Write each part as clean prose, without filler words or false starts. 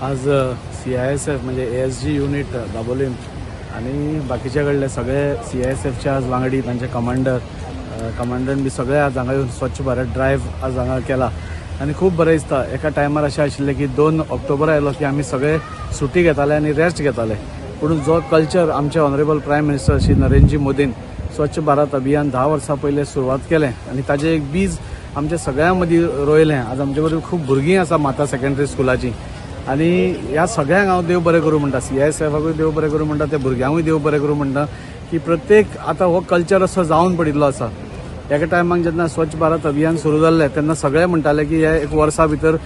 आज CISF म्हणजे ASG unit Dabolim आनी बाकीच्या कडले सगळे CISFचे आज वांगडी, तांचे कमांडर, कमांडंट बी सगळे आज हांगा येवन स्वच्छ भारत ड्रायव्ह आज हांगा केला आनी खूब बरें दिसता. एका टायमार अशें आशिल्लें की 2 ऑक्टोबर आयलो की आमी सगळे सुटी घेताले आनी रेस्ट घेताले, पूण जो कल्चर आमचे honourable prime minister Shri Narendraji मोदीन स्वच्छ भारत अभियान 10 वर्सां पयलें सुरवात केलें आनी ताजें एक बीज आमच्या सगळ्यां मदीं रोयलें. आज आमचे बरोबर खूब भुरगीं आसा माता सेकेंडरी स्कुलाची आनी ह्या सगळ्यांक हांव देव बरें करूं म्हणटा, CISFाकूय देव बरें करूं म्हणटा, त्या भुरग्यांकूय देव बरें करूं म्हणटा की प्रत्येक आतां हो कल्चर असो जावन पडिल्लो आसा. एका टायमाक जेन्ना स्वच्छ भारत अभियान सुरू जाल्लें तेन्ना सगळे म्हणटाले की हे एक वर्सा भितर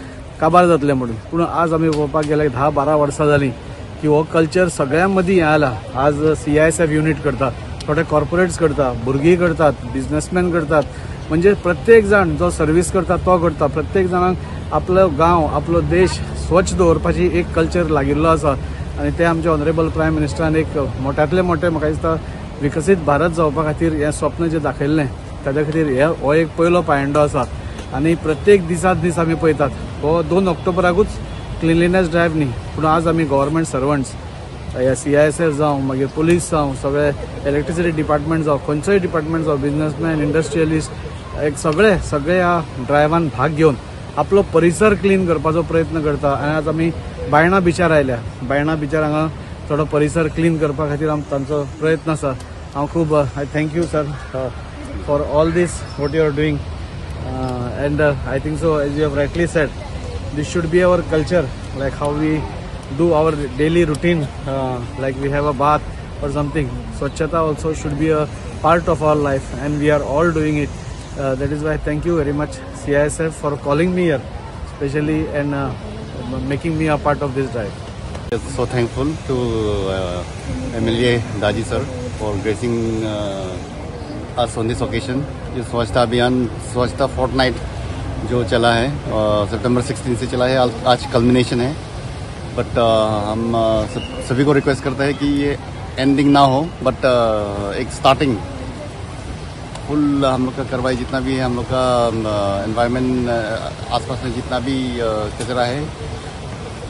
काबार जातलें म्हणून, पूण आज आमी पळोवपाक गेल्यार 10-12 वर्सां जालीं की हो कल्चर सगळ्यां मदीं हें आयला. आज CISF unit करता, थोडे कॉर्पोरेट्स करता, भुरगीं करतात, बिजनसमॅन करतात, म्हणजे प्रत्येक जाण जो सर्वीस करता तो करता. प्रत्येक जाणांक आपलो गांव, आपलो देश स्वच्छ दवरपाची एक कल्चर लागिल्लो आसा आनी ते आमचे ऑनरेबल प्रायम मिनिस्टरान एक मोट्यांतले मोठे म्हाका दिसता विकसीत भारत जावपा खातीर हें स्वप्न जें दाखयल्लें ताज्या खातीर हे हो एक पयलो पायंडो आसा. आनी प्रत्येक दिसा दीस आमी पळयतात हो 2 ऑक्टोबराकूच क्लिनलीनेस ड्रायव्ह न्ही, पूण आज आमी गव्हर्मेंट सर्वंट्स, ह्या CISF जावं, मागीर पुलीस जावं, सगळे इलेक्ट्रिसिटी डिपार्टमेंट जावं, खंयचोय डिपार्टमेंट जावं, बिजनसमॅन, इंडस्ट्रियलिस्ट, एक सगळे सगळे ह्या ड्रायव्हान भाग घेवन आपलो परिसर क्लीन करपाचो प्रयत्न करता. आनी आज आमी बायणा बिचार आयल्या, बायणा बिचार हांगा थोडो परिसर क्लीन करपा खातीर तांचो प्रयत्न आसा. हांव खूब I thank you sir for all this what you are doing and I think so as you have rightly said this should be our culture, like how we do our daily routine, like we have a bath or something. Swachhata also should be a part of our life and we are all doing it. That is why thank you very much CISF for calling me here especially and making me a part of this drive. So thankful to MLA Daji sir for gracing us on this occasion. ये स्वच्छता अभियान, स्वच्छता Fortnite जो चला है सितंबर 16 से चला है, आज culmination Hai. But हम सभी को request करते हैं कि ये एंडिंग ना हो, बट एक स्टार्टिंग फुल हम लोग का कार्रवाई जितना भी है, हम लोग का एनवायरनमेंट आसपास में जितना भी कचरा है,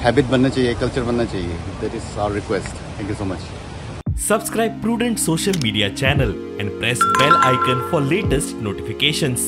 हैबिट बनना चाहिए, कल्चर बनना चाहिए. That is our request. Thank you so much. Subscribe Prudent Social Media channel and press bell icon for latest notifications.